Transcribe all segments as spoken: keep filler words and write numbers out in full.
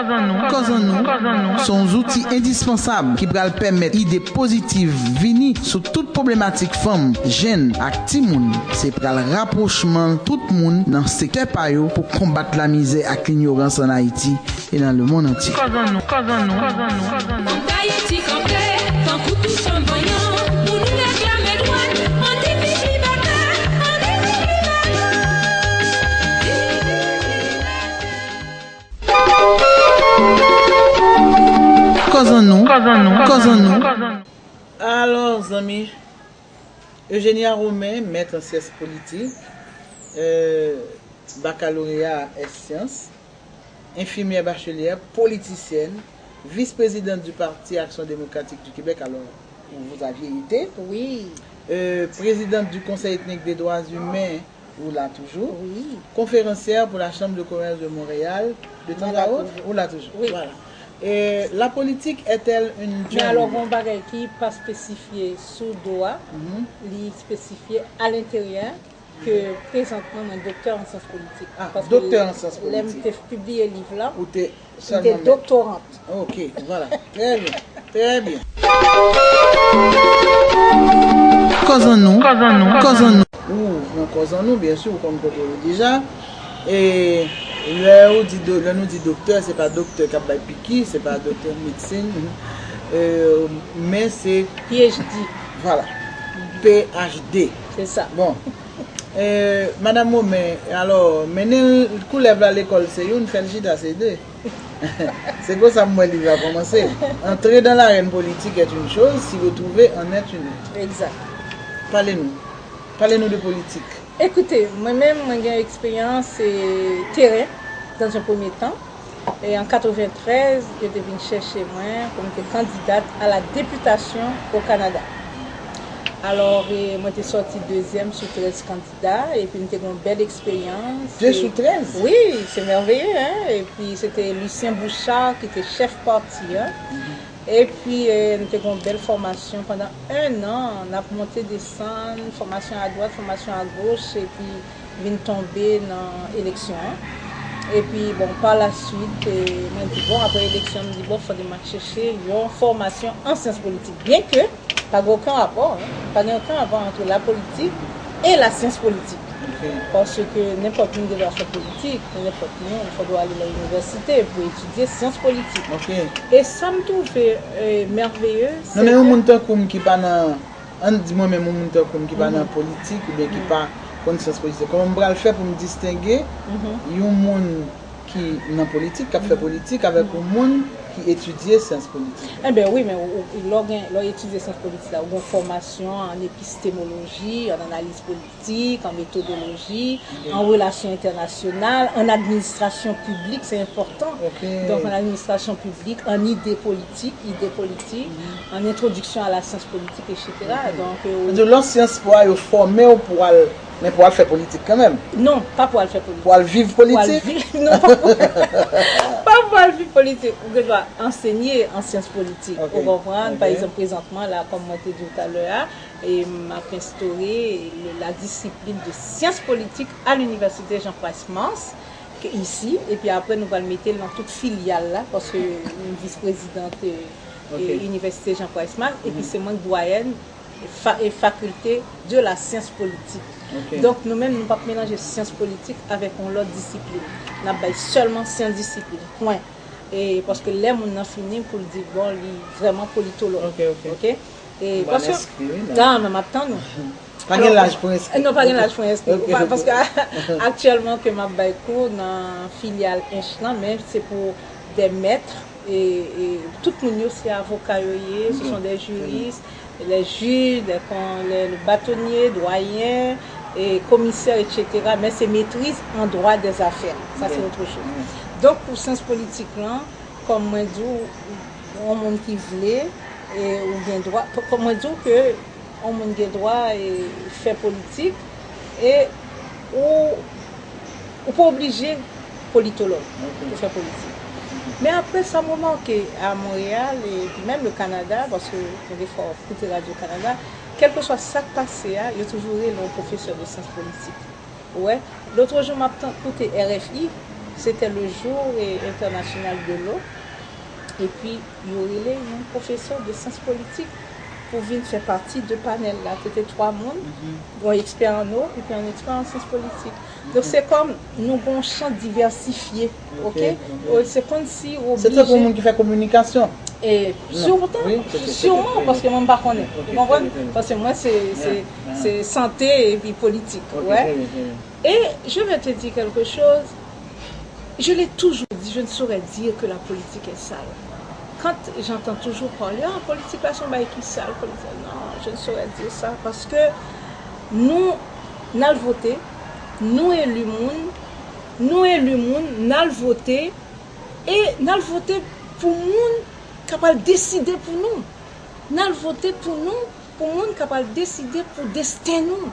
Kòz an nou, se yon zouti endispansab ki pral pèmèt ide pozitiv vini sou tout pwoblematik fanm, jenn ak timoun. Se pral rapwochman tout moun nan sektè pa yo pou konbat lamizè ak linyorans ann Ayiti e nan lemonn antye. Kòz an nou, kòz an nou, kòz an nou, kòz an nou. Fòk Ayiti kanpe, tankou tout fanm vanyan, pou nou reklame dwa, ann di viv libète, ann di viv libète. Kòz an nou, kòz an nou, kòz an nou. Alò, zanmi, Eugenia Romain, mèt an syans politik, euh, bakaloreya S syans, enfimyè bachelyè, politisyèn, vis-prezidant du Parti Action Démocratique du Québec, alors, où vous aviez été, Wi, euh, présidente du Conseil ethnique des droits humains, ou la toujou, wi. Conférencière pour la Chambre de commerce de Montréal, de Mwen temps la à autre, toujou. Ou la toujou. Wi. Voilà. Et la politique est-elle une Men alò, gen jungle? Yon bagay ki pa espesifye sou do a, Mhm. Li espesifye aleteryè ke prezantman mwen doktè an syans politik. Ah, Paske doktè an syans lè m politik. te pibliye liv la, Ou te m te sèlman mèt. Doktorant. Ok, voilà. Très bien. Très bien. Kòz an nou, kòz an nou, kòz an nou. Ou nan kòz an nou, byen si, ou konn kote ou ye deja. E lè ou di do- lè nou di doktè, se pa doktè k ap bay piki, se pa doktè medsin, euh, men se P H D. Voilà. P H D. Se sa. Bon. Euh, Madame Romain, alò, mennen koulèv la lekòl se youn, fè l chita se de. Se konsa m wè liv la kòmanse. Entrer dans l'arène politique est une chose, s'y retrouver en est une autre. Egzak. Pale nou. Pale nou de politik. Ekoute, mwen menm, mwen gen eksperyans e, teren, dans un premier temps. E an katreventrèz, yo te vin chèche mwen pou m te kandidat a la députation au Canada. Alò, e, mwen te sòti dezyèm sou trèz kandida, epi m te gen yon bèl eksperyans. De sou trèz? Wi, se mèveye, hein? Epi se te Lucien Bouchard ki te chèf pati an. Epi, e, nou te gen yon bèl fòmasyon pandan en an, n ap monte desann, fòmasyon adwat, fòmasyon agoch, epi vin tonbe nan eleksyon an. Epi, bon, pa la swit, e, mwen di, bon, apre eleksyon, m di, bon, fòk m al chèche yon fòmasyon an syans politik. Byenke pa gen okenn rapò, hein, pa gen okenn rapò ant la politik e la syans politik. Ok. Paske nenpòt moun gen dwa fè politik, nenpòt moun, fòk ou ale nan inivèsite pou etidye syans politik. Ok. E sa m twouve, e, mèveye, Non, men yon moun tankou m ki pa nan, ann di mwen menm yon moun tankou m ki pa nan politik oubyen ki pa konn syans politik, kòman m pral fè pou m distenge yon moun ki nan politik, k ap fè politik, avèk yon moun ki etidye syans politik? Enben wi, men ou- ou- lè w gen, lè w etidye syans politik la, ou gen fòmasyon an epistemoloji, an analiz politik, an metodoloji, an relasyon entènasyonal, an administrasyon piblik, se enpòtan. Ok. Donk, an administrasyon piblik, an ide politik, ide politik, an entwodiksyon a la syans politik, etsetera. Donk, e, Sa di w, lè w Sciences Po a, yo fòme w pou al, men pou al fè politik kanmenm. Non, pa pou al fè politik. Pou al viv Pou al politik? viv, non, pa pou, pa pou al viv politik. Ou gen dwa ansenye an syans politik. Ok, Ou konprann? ok. Pa egzanp, prezantman, la, kòm mwen te di w talè a, e m ap enstore le- la disiplin de syans politik a l'Université Jean Price Mars, ke isi, epi apre nou pral mete l nan tout filyal la, paske m vis prezidant e, Ok. e, Inivèsite Jean Price Mars, epi se mwen k dwayèn fa- e fakilte de la syans politik. Ok. Donk, nou menm, nou p ap melanje syans politik avèk yon lòt disiplin. N ap bay sèlman syans disiplin. Pwen. E paske lè moun nan fini pou l di, bon, li vrèman politològ. Ok, ok. Ok? E Ou pral paske enskri, wi, la. Da, non, m ap tann ou. Pa gen laj pou enskri. Non, pa gen laj pou enskri. Ok, Pa- ok. Paske aktyèlman ke m ap bay kou nan filyal Ench lan, men se pou des maîtres, e, e tout moun yo se avoka yo ye, ce sont des juristes, les juges, des con- les, les bâtonniers, doyens, e komisè, etsetera. Men se maîtrise en droit des affaires. Sa se Ok. Autre chose. Donk, pou syans politik lan, kòm mwen di w, yon moun ki vle, e ou gen dwa, kòm mwen di w ke yon moun gen dwa e fè politik, e ou, ou pa oblije politològ Ok. pou fè politik. Men apre sa, m remake a Monreyal, e menm le Kanada, paske gen de fwa w ap koute radyo Kanada, kèlkeswa sa k pase a, yo toujou rele yon pwofesè de syans politik. Ou wè, lòt jou, m ap tan- koute R F I, C'était le jour, eh, international de l'eau. Epi, yo rele yon pwofesè de syans politik pou vin fè pati de panèl la. Se te twa moun, yon ekspè an eau, epi yon ekspè an syans politik. Donk, se kòm nou gen yon chan divèsifye, ok? Se kòmsi ou oblije. Se tankou moun ki fè kominikasyon. E siman, paske mwen m pa konnen. Ou konprann? Paske mwen, se, se, se sante epi politik. Et je vais te dire quelque chose. Je l'ai toujours dit, je ne saurais dire que la politique est sale. Quand j'entends toujours parler, ah, politique là, c'est un bail qui sale, politique, non, je ne saurais dire ça parce que nous, n al vote, nou eli moun, nou eli moun, n al vote, e n al vote pou moun k ap al deside pou nou. N al vote pou nou, pou moun k ap al deside pou desten nou,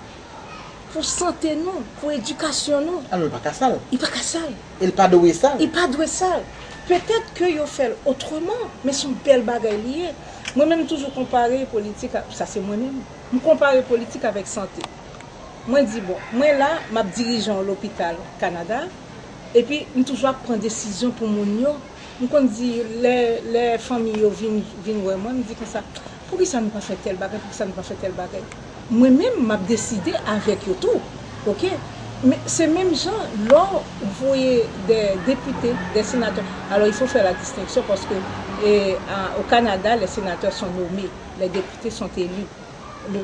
pou sante nou, pou edikasyon nou. Alò, li pa ka sal. Li pa ka sal. E li pa dwe sal. Li pa dwe sal. Petèt ke yo fè l otreman, men se yon bèl bagay li ye. Mwen menm, m toujou konpare politik a, sa se mwen menm, m konpare politik avèk sante. Mwen di, bon, mwen la, m ap dirije yon lopital Kanada, epi m toujou ap pran desizyon pou moun yo. M konn di, lè, lè fanmi yo vin, vin wè mwen, m di konsa, poukisa nou pa fè tèl bagay, poukisa nou pa fè tèl bagay? Mwen menm, m ap deside avèk yo tou, ok? Men se menm jan, lè w voye de depite, de senatè, alors il faut faire la distinction parce que, eh, à, au Canada, les sénateurs sont nommés, les députés sont élus. Le,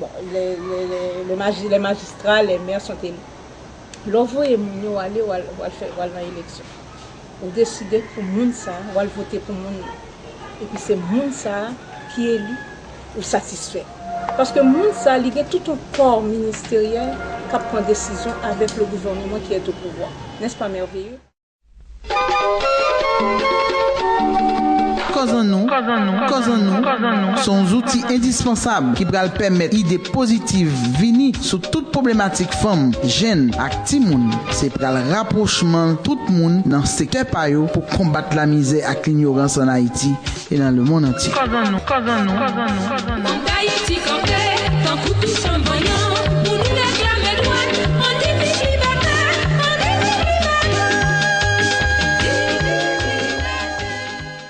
bon, les, les, les, les magi-, les magistrats, les maires sont élus. Lè w voye moun yo ale, w al, w al fè, w al nan eleksyon. Ou deside pou moun sa, w al vote pou moun nan. Epi se moun sa ki eli, ou satisfè. Paske moun sa, li gen tout yon kò ministeryèl k ap pran desizyon avèk le gouvernement qui est au pouvoir. N'est-ce pas merveilleux? Kòz an nou, kòz an nou, kòz an nou, se yon zouti endispansab ki pral pèmèt ide pozitiv vini sou tout pwoblematik fanm, jèn ak timoun. Se pral rapwochman tout moun nan sektè pa yo pou konbat lamizè ak linyorans ann Ayiti e nan lemonn antye. Kòz an nou, kòz an nou, kòz an nou, kòz an nou. Bann Ayiti kanpe, tankou tout